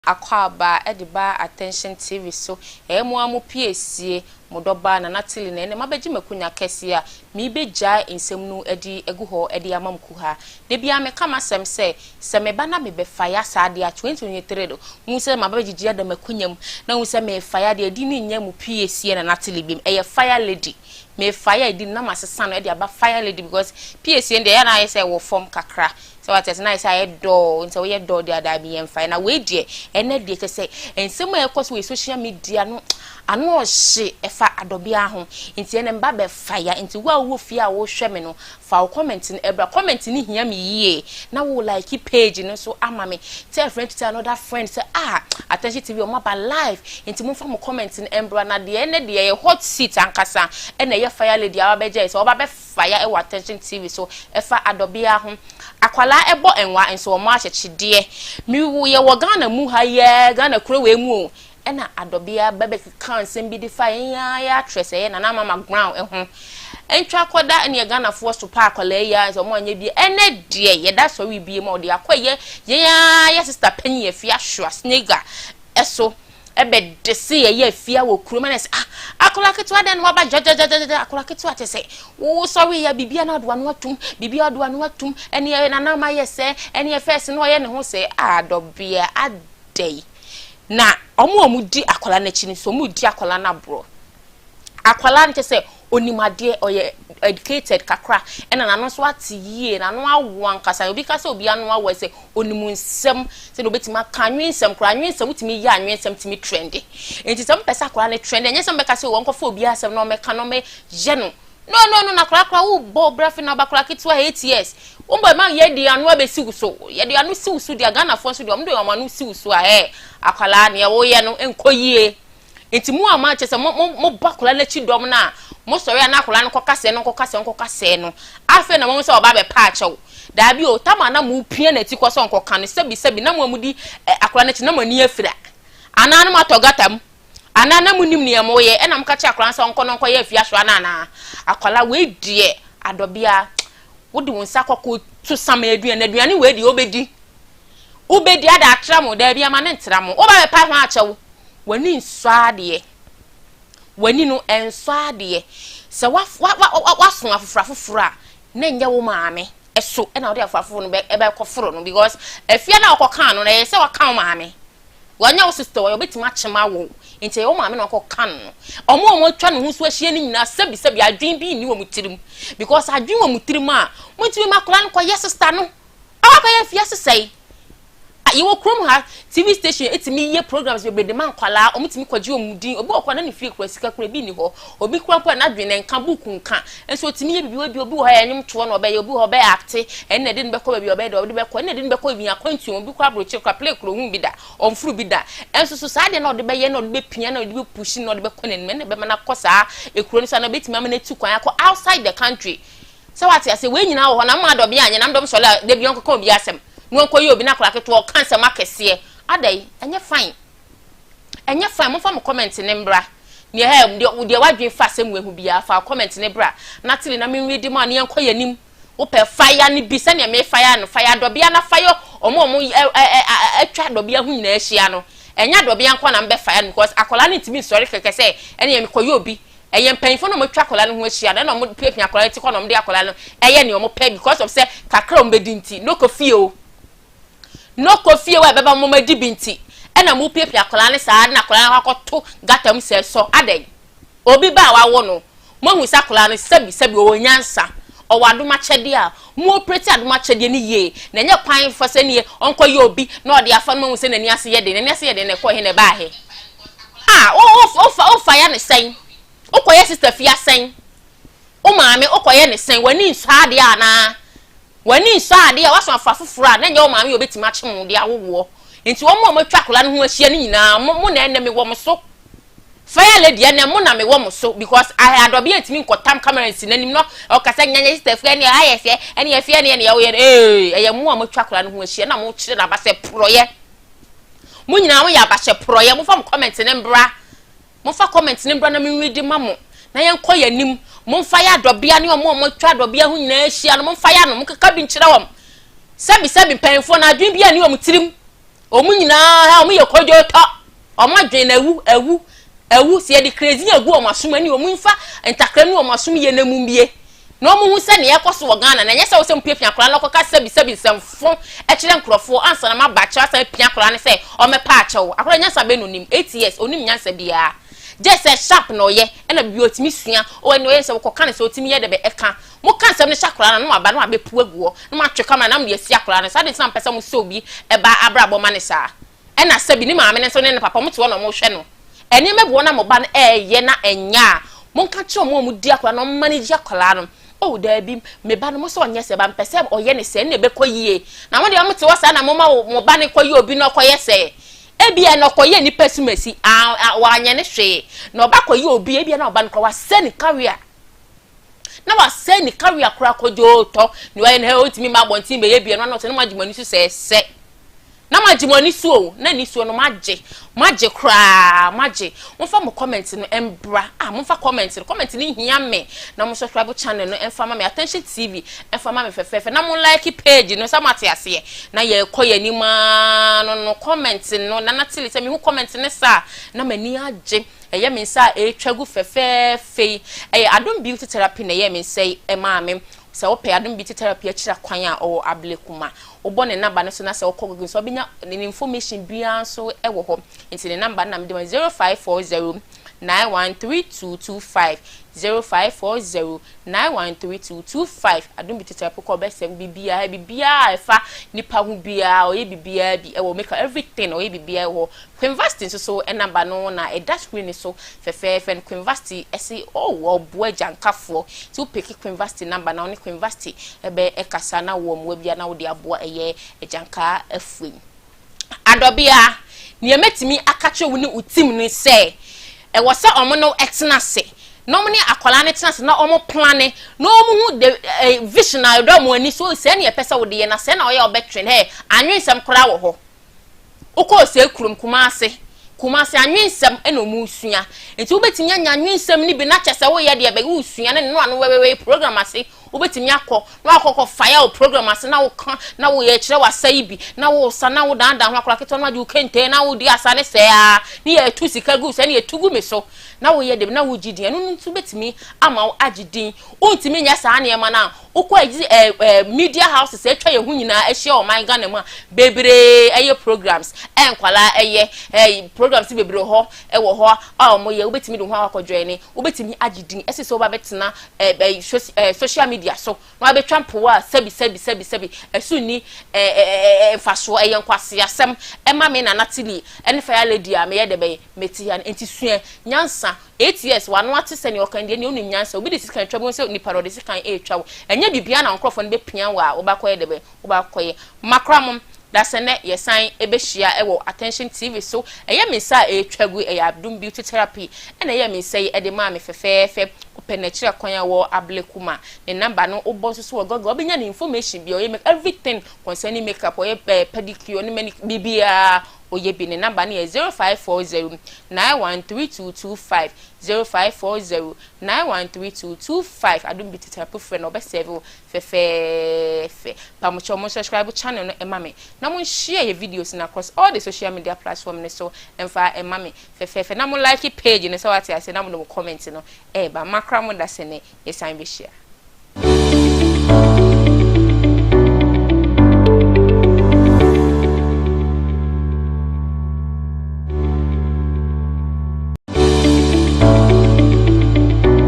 Akwaaba de ba Attention TV so. Ɛyɛ mo ara mo piesie, mo dɔba Nana Tilly na ɛnnɛ mabɛgye m'akunya kɛseɛ a merebɛgyae nsɛm no adi agu hɔ de ama mo kuhaa. Da biara meka m'asɛm sɛ, sɛ meba na mebɛfaya saa deɛ a, 2023 no, wohu sɛ maba bɛgyegye ada m'akunya mu na wohu sɛ merefaya deɛ, ɛdin no nyɛ mo piesie Nana Tilly biom, ɛyɛ Fire Lady. Merefaya ɛdin no na masesa no de aba Fire Lady because piesie no deɛ ɛyɛ a na ayɛ sɛ ɛwɔ fam kakra. Sɛ wate ase na ayɛ sɛ ayɛ dɔɔ nti sɛ woyɛ dɔɔ deɛ a daabi yɛmfa yɛ na wei deɛ ɛnɛ deɛ kyɛ sɛ nsɛm a ɛkɔ so wɔ social media no ano ɔhye ɛfa adɔbea ho nti ɛnɛ mba bɛfa ya nti wo a wowɔ fie a wohwɛ me no fa wo comment no ɛbra comment no hia me yie na wo like page no nso ama me tell friend to tell another friend sɛ ah Attention TV ɔmo aba live nti momfa mo comment no ɛmbra na deɛ ɛnɛ deɛ ɛyɛ hot seat ankasa ɛna ɛyɛ fire lady a wabɛgya yi sɛ ɔba bɛfa Fire wɔ Attention TV so ɛfa adɔbea ho. Akwadaa ɛbɔ nwa nso wɔn akyekyedeɛ. Me wo yɛ wɔ Ghana mu ha yi aa Ghana kuro wei mu o ɛna adɔbea ba bɛ keka nsɛm bi de fa yɛn aa yɛ actress ɛyɛ Nana Ama McBrown ɛho. Ntwa kɔda ɛneɛ Ghana foɔ so pa akwadaa yi aa sɛ wɔn anyɛ bi ɛnɛ deɛ yɛda sɔre bie mu a ɔde akɔ yɛ yɛn aa yɛ sister panyin Afia Schwarzenegger ɛso. Ɛbɛ de se yɛyɛ afia wɔ kurom ɛna sɛ ah akwadaa ketewa dɛn na waba gyagyagyagya akwadaa ketewa kyɛ sɛ wo sɔre yɛ biribi na ɔde ano atum biribi ɔde ano atum ɛne ɛyɛ nana ma yɛ sɛ ɛne yɛ fɛs na ɔyɛ ne ho sɛ ah dɔbea adɛyi na ɔmo a ɔmo di akwadaa n'akyi no so ɔmo di akwadaa no aborɔ. Akwadaa no kyɛ sɛ onim adeɛ, ɔyɛ educated kakra, ɛna n'ano nso ate yie, n'ano awo ankasa. Obi ka sɛ obi ano awo sɛ onim nsɛm, sɛdeɛ obetumi aka anwensɛm koraa, anwensɛm wotumi yɛ anwensɛm tumi trende. Nti sɛ mopɛ sɛ akwadaa no trende, ɛnyɛ sɛ mobɛka sɛ wɔnkɔfa obi asɛm na ɔmmɛka na ɔmmɛyɛ no. No no no, na akwadaa koraa wobɔ bra fi na ɔba koraa ketewa 8 years. Wobɔ ma yɛde ano abɛsi wo so. Yɛde ano si wo so deɛ Ghanafoɔ nso deɛ wɔn de wɔn ano si wo so a ɛɛ akwadaa nea woyɛ no nkɔ yie. Nti mo a mo akyɛ sɛ mo mo mo bɔ akwadaa n'akyi dɔm no a mo sɔre a na akwadaa no kɔka sɛɛ no nkɔka sɛɛ nkɔka sɛɛ no afei na mo sɛ ɔba abɛpa akyɛw daabi o tama na mo pia n'akyi kɔ sɛ ɔnkɔka no sɛbi sɛbi na mo a mo di ɛ akwadaa n'akyi na mo ani afira anaa na mo atɔ gata mu anaa na mo nim nea mo yɛ ɛna mo ka kyerɛ akwadaa no sɛ ɔnkɔ na ɔnkɔyɛ afia so ana anaa akwadaa wei deɛ adɔbea wode wo nsa kɔkɔ to sama aduane aduane wei deɛ wobɛdi wobɛdi ada atra mo daabi ama ne ntra mo woba bɛpa ho akyɛw w'ani nsɔ adeɛ w'ani no nsɔ adeɛ sɛ waso afoforɔ afoforɔ a na nyɛ wo maame ɛso ɛna wɔde afoforɔ afoforɔ no ɛbɛkɔ foro no because afia na ɔkɔ no na ɛyɛ sɛ waka wo maame wɔnyɛ wo sister wɔyɛ obetumi akyem awo nti ɛyɛ wo maame na ɔkɔ ka no ɔmo a wɔn atwa ne ho so ahyia no nyinaa sɛbi sɛbi adwene bi nni wɔn tirim because adwene wɔ wɔn tirim a wɔntumi ma akwadaa no kɔyɛ sister no ɔkɔyɛ afia sisɛe yɛwɔ kurom ha TV station etumi yɛ programs bebree de ma nkwalaa wɔn tumi kɔgye wɔn din obi wɔ kɔ na ne fie kura sika kura bi ni hɔ obi kura mpo a n'adwene ne nka book nka nso otumi yɛ bibi obi obi wɔ hɔ yɛ ɛnwom toɔ na ɔbɛyɛ obi wɔ hɔ ɔbɛyɛ act ɛnna ɛde no bɛkɔ baabi ɔbɛyɛ deɛ ɔde bɛkɔ ɛnna ɛde no bɛkɔ ebi akwantuo obi kɔ aburokyire kora play kuro hu bi da ɔnfuru bi da ɛnso so saa deɛ na ɔde bɛyɛ na ɔde bɛpia na ɔde bɛpush na ɔde bɛkɔ n'anim ɛnna ɛbɛma no akɔ saa ekuro no so na ɔbɛtumi ama no atu kwan akɔ outside the country sɛ wate ase wei nyinaa wɔ hɔ na mma adɔbea anyɛ nam dɔm sɔle a dabi ɔnkɔka obi asɛm na ɔnkɔyɛ obi na akwadaa ketewa ɔka nsɛm akɛseɛ adai ɛnyɛ fine ɛnyɛ fine momfa mo comment ne mbra neɛ ɛ deɛ deɛ wadwene fa asɛm wɔ ehu biara fa comment ne bra na tili na menredi mu a ne yɛnkɔ yɛn anim wopɛ fire no bi sɛnea me fire no fire dɔbea na fire ɔmo ɔmo ɛ ɛ ɛ atwa dɔbea ho nyinaa ahyia no ɛnyɛ dɔbea nko na mbɛ fire no because akwadaa no ntumi nsɔre kɛkɛ sɛ ɛnea mekɔyɛ obi ɛyɛ mpanyinfoɔ na ɔmo atwa akwadaa no ho ahyia no ɛna ɔmo piapia akwadaa no ti kɔ na ɔmo de akwadaa no ɛyɛ nea ɔmo pɛ because of sɛ kakra ɔmo bɛdi nti no kɔ fie o no kɔ fie o ɛbɛba mo adi bi nti ɛna mo piapia akwadaa no saa na akwadaa no akɔto gata mu sɛ sɔ adɛn obi ba a wawo no mo ahu sɛ akwadaa no sɛbi sɛbi ɔwɔ nyansa ɔwɔ adom akyɛdeɛ a mo operate adom akyɛdeɛ no yie na ɛnyɛ kwan fa sɛ nie ɔnkɔyɛ obi na ɔde afa no mo ahu sɛ n'ani ase yɛ den n'ani ase yɛ den na ɛkɔ he na ɛbaa he ah wofa wofa ya ne sɛn wokɔyɛ sister fia sɛn wo maame wokɔyɛ ne sɛn w'ani nsɔ adeɛ anaa w'ani nsɔ adeɛ a waso afa foforɔ a na nyɛ wo maame yɛ obɛtumi akye mo de awowoɔ nti wɔn a wɔatwa akwadaa no ho ahyia no nyinaa mo mo na ɛnɛ mewɔ mo so fire lady ɛnɛ mo na mewɔ mo so because ahɛ adɔbea ntumi nkɔtam camera nsi n'anim no ɔkasa nyanya sister fia ne ayɛ fɛ ɛne ɛfia ne ɛne ɛwoyɛ no ee ɛyɛ mo a moatwa akwadaa no ho ahyia na mo kyerɛ n'aba sɛ porɔyɛ mo nyinaa mo yɛ abahyɛ porɔyɛ mofa mo comment ne mbra momfa comment ne mbra na menredi ma mo na yɛnkɔ yɛn anim momfa yɛ adɔbea ne ɔmo a moatwa adɔbea ho nyinaa ahyia no momfa yɛ ano mokeka bi nkyerɛ wɔn sɛbi sɛbi mpanyinfoɔ no adwene bi a ne wɔn tirim. Wɔn nyinaa wɔn yɛ kodwotɔ. Wɔn adwene no awu, awu, awu. Sɛ yɛde crazy agu wɔn asom ani, wɔn mfa ntakra nu wɔn asom yie na mu mbie. Na wɔn hu sɛ nea ɛkɔ so wɔ Ghana na ɛnyɛ sɛ wɔsɛ mpiapia akwadaa no kɔka sɛbi sɛbi nsɛmfo kyerɛ nkurɔfoɔ ansa na maba akyɛw asan apia akwadaa no sɛ ɔmmɛpa akyɛw. Akwadaa nyansa bɛn na onim? 8 years, onim nyansa biara. Gye sɛ sharp na ɔyɛ ɛna bibi otumi sua. Ɔwɔ ɛna ɔyɛ sɛ wɔkɔka no sɛ otumi yɛ dɛbɛ ɛka. Mo ka nsɛm no hyɛ akwadaa no na waba na wabɛpu agu hɔ na mo atwe camera na mo de asi akwadaa no saa de ntina mpɛ sɛ mo sɛ obi ɛba abrabɔ ma ne saa. Ɛna sɛbi ne maame ne nso ne ne papa mo te hɔ na mo hwɛ no. Nneɛma bi wɔ na mo ba no ɛɛyɛ na ɛnya a, monka kyerɛ ɔmo a ɔmo di akwadaa na ɔmo manage akwadaa no. Oh daabi, me ba no mo sɛ ɔnyɛ sɛ ba mpɛ sɛ ɔyɛ ne sɛ ɛna ɛbɛkɔ yie. Na mo deɛ mo te hɔ saa na mo ma mo ba no kɔyɛ obi na ɔkɔyɛ sɛ ebia na ɔkɔyɛ nipa sumasi a wanyɛ ne hwee na ɔba kɔyɛ obi, ebia na ɔba no kora wasɛ ne career na wasɛ ne career kora kɔdwo tɔ ne wayɛ no hɛ ɔntumi ma abɔnten bɛyɛ bia no na ɔsɛ na mo agye mo ani so sɛ ɛsɛ na mo agye mo ani so o, na ani so no mo agye, mo agye koraa, mo agye. Momfa mo comment no mbra a, momfa comment no, comment no hia me, na mo subscribe channel no ɛmfa ma me, Attention TV ɛmfa ma me fɛfɛɛfɛ, na mo like page no sɛ mo ate aseɛ na yɛkɔ yɛn anim aa no comment no. Nana Tili sɛ mehu comment ne saa na m'ani agye. Ɛyɛ me nsa a ɛretwa gu fɛfɛɛfɛ yi, ɛyɛ Adom Beauty Therapy na ɛyɛ me nsa yi ɛmaa me. Sɛ wopɛ Adom Beauty Therapy akyira kwan a, ɔwɔ Ablekuma. Wobɔ ne number no so na sɛ wokɔ Google so wobɛnya ne information biara nso ɛwɔ hɔ. Nti ne number no na mede ma: 0540 913225, 0540 913225. Adom Beauty Therapy, kɔ ɔbɛsɛm biribiara, biribiara a ɛfa nipa ho biara ɔyɛ biribiara bi ɛwɔ make everything, ɔyɛ biribiara wɔ hɔ. Quinvasti nso so number no na ɛda screen so fɛfɛɛfɛ no. Quinvasti ɛsi oh, ɔboa agyankafoɔ, nti wopeke Quinvasti number na ɔne Quinvasti ɛbɛ ɛkasa na wɔ mmoa bia na wode aboa ɛyɛ agyankaa afue. Adɔbea, nea mɛtumi aka kyerɛ wo ne wo team no sɛ ɛwɔ sɛ ɔmo no ɛtena ase na ɔmo ne akwadaa no tena ase na ɔmo plan na ɔmo hu the vision a ɛdɔ ɔmo ani so sɛ ɛna ɛpɛ sɛ wɔde yɛ na sɛ na ɔyɛ ɔbɛtwɛn hɛ anwensɛm koraa wɔ hɔ. Wokɔɔ sɛ kurom Kumase, Kumase anwensɛm ɛna ɔmo sua, nti wobɛtumi anya anwensɛm no bi na kyɛ sɛ woyɛ deɛ bɛyɛ wosua ne no ano wɛwɛwɛ program ase. Wobɛtumi akɔ na wakɔkɔ fire wo program ase na woka na woyɛ kyerɛ wasa yi bi na wosa na wodandan ho akora ketewa no agye wo kente na wodi asa ne sɛɛ a ne yɛtu sika gu sɛ ne yɛtu gu me so na woyɛ de na wogye din. Ɛno no nso bɛtumi ama wo agye din. Wontumi nyɛ saa nneɛma no a wokɔ agye ɛɛ ɛɛ media houses atwa yɛn ho nyinaa ahyia ɔman Ghana mu a bebree ɛyɛ programs, nkwalaa ɛyɛ programs bebree hɔ ɛwɔ hɔ a wɔn yɛ. Wobɛtumi de ho akɔdwɛn ne wobɛtumi agye din ɛsɛ sɛ woba bɛtena ɛɛ ɛɛ social media so na wabɛtwa mpowa a sɛbi sɛbi sɛbi sɛbi ɛso ni ɛɛ ɛɛ mfasoɔ. Ɛyɛ nkwaseasɛm ɛma me Nana Tili ɛne Fire Lady a meyɛ de bɛyɛ meti ha. Nti sua nyansa. 8 years wano ate sɛ nea ɔkan deɛ nea onim nyansa. Obi de sikan twa bi sɛ nipa na ɔde sikan ɛretwa wo, ɛnyɛ biribiara na nkurɔfoɔ no bɛpia wo a wobakɔyɛ de bɛ wobakɔyɛ makora mo dasɛ. Nɛ yɛsan ɛbɛhyia ɛwɔ Attention TV so. Ɛyɛ me nsa a ɛretwa gu, ɛyɛ Adom Beauty Therapy ɛna ɛyɛ me nsa yi ɛde maa me fɛfɛɛfɛ. Wopɛ n'akyirɛ kwan a, wɔ Ablekuma. Ne number no wobɔ nso so wɔ Google, wobɛnya ne information bi. Ɔyɛ make everything concerning makeup, ɔyɛ pedicure ne many biribiara ɔyɛ bi. Ne number no yɛ 0540 913225, 0540 913225. Adom Beauty Therapy, frɛ na ɔbɛsɛve wo fɛfɛɛfɛ. Pamokyɛ mo subscribe channel no ɛma me na mo share yɛ videos na across all the social media platform ne so ɛmfa ɛma me fɛfɛɛfɛ, na mo like page no sɛ wate ase, na mo de mo comment no ɛɛba. Makra mo da sɛ ne yɛsan bɛhyia.